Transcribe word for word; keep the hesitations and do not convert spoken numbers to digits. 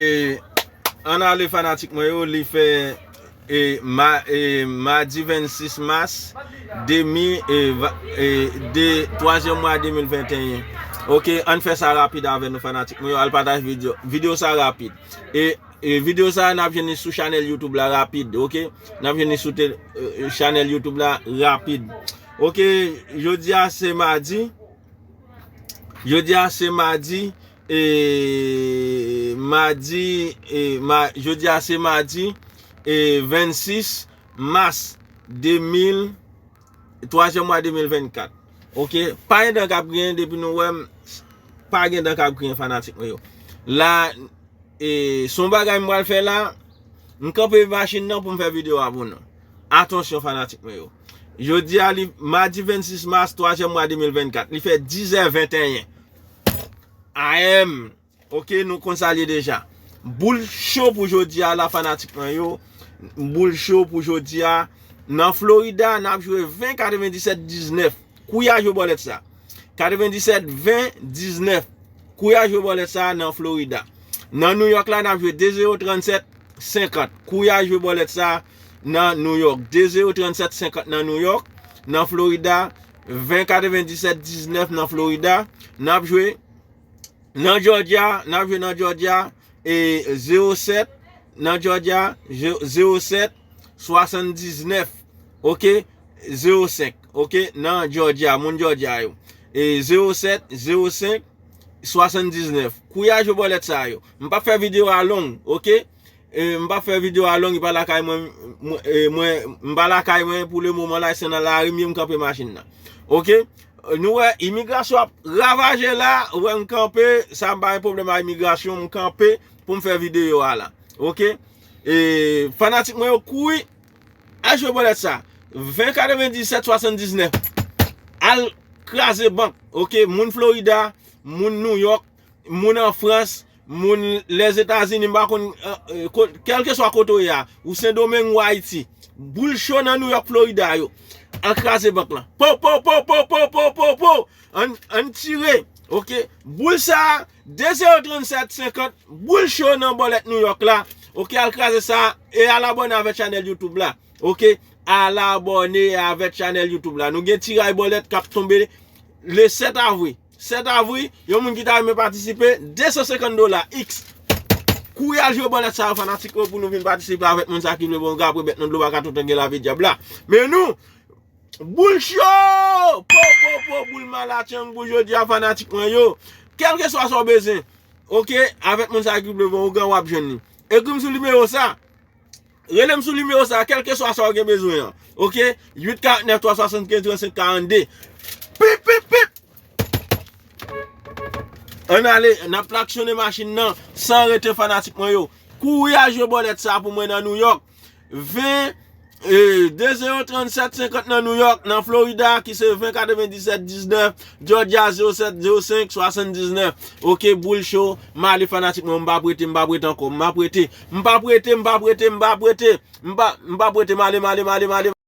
E, ann ale fanatik mwen yo, li fè e, ma, e, madi vennsis mas de mi, e, va- e, de twazyèm mwa de mil venteyen. Oke, ann fè sa rapid avè nou fanatik mwen yo, al pataje videyo. Videyo sa rapid. E, e videyo sa n ap jwenn li sou chanèl YouTube la rapid, oke? N ap jwenn li sou te- e, e, chanèl YouTube la rapid. Oke, jodi a se madi. Jodi a se madi, e, madi, e, ma- jodi a se madi, e, vennsis mas de mil, twazyèm mwa de mil vennkat. Oke, pa gen dan k ap griyen depi nou wè m, pa gen dan k ap griyen fanatik mwen yo. La, e, se yon bagay m pral fè la, m kanpe machin nan pou m fè videyo a pou nou. Atansyon fanatik mwen yo. Jodi a, li, madi vennsis mas, twazyèm mwa de mil vennkat. Li fè dizè venteyen. A M. Oke, nou konn sa l ye deja. Boul cho pou jodi a la, fanatik mwen yo. Boul cho pou jodi a. Nan Florida, n ap jwe ven katrevendisèt diznèf. Kouya jwe bòlèt sa. Katrevendisèt ven diznèf. Kouya jwe bòlèt sa nan Florida. Nan New York la, n ap jwe de zewo trannsèt senkant. Kouya jwe bòlèt sa nan New York. De zewo trannsèt senkant nan New York. Nan Florida, ven katrevendisèt diznèf nan Florida. N ap jwe nan Georgia, n ap jwe nan Georgia, e zewo sèt, nan Georgia, ze- zewo sèt, swasanndiznèf, oke, zewo senk, oke, nan Georgia, moun Georgia yo. E zewo sèt, zewo senk, swasanndiznèf. Kouya jwe bòlèt sa yo. M p ap fè videyo a long, oke? E, m p ap fè videyo a long, e pa lakay mwen, mwen, e, mwen, m pa lakay mwen pou le moman la, se nan lari m ye, m kanpe machin nan. Oke? Nou wè, imigrasyon ap ravaje la, ou wè m kanpe, sa m pa gen pwoblèm ak imigrasyon, m kanpe pou m fè videyo a la. Oke? E, fanatik mwen yo kouri, al jwe bòlèt sa. Ven katrevendisèt swasanndiznèf. Al kraze bank, oke? Moun Florida, moun New York, moun an Frans, moun Lèzetazini, m pa konn, e, e, ko- kèlkeswa kote w ye a, ou Sendomeng ou Ayiti, boul cho nan New York, Florida yo, al kraze bank lan. Po, po, po, po, po, po, po, po. Ann, ann tire, oke? Boul sa a, de zewo trannsèt senkant, boul cho nan bòlèt New York la, oke? Al kraze sa a, e al abòne avèk chanèl YouTube la, oke? Al abòne avèk chanèl YouTube la. Nou gen tiray bòlèt k ap tonbe le sèt avril. Sèt avril, yon moun ki ta renmen patisipe, de san senkant dola, X. Kouri al jwe bòlèt sa yo, fanatik yo, pou nou vin patisipe avèk moun sa ki vle bon, apre bèt nan dlo pa ka tout an gen lavi dyab la. Men nou, boul cho! Po, po, po, boul malatchang pou jodi a, fanatik mwen yo. Kèlkeswa sa w bezwen, oke, avèk moun sa ki vle bon, ougan w ap jwenn li. Ekri m sou nimewo sa. Rele m sou nimewo sa, kèlkeswa sa w gen bezwen an. Oke? Uit karant nèf twa swasannkenz trannsenk karannde. Pip, pip, pip! Ann ale, n ap klaksonnen machin nan san rete fanatik mwen yo. Kouri al jwe bòlèt sa pou mwen nan New York. Ven, e, de zewo trannsèt senkant nan New York, nan Florida, ki se ven katrevendisèt diznèf, Georgia zewo sèt zewo senk swasanndiznèf. Oke, boul cho, m ale fanatik mwen, m pa prete, m pa prete ankò, m pa prete, m pa prete, m pa prete, m pa prete, m pa, m pa prete, m ale, m ale, m ale, m ale.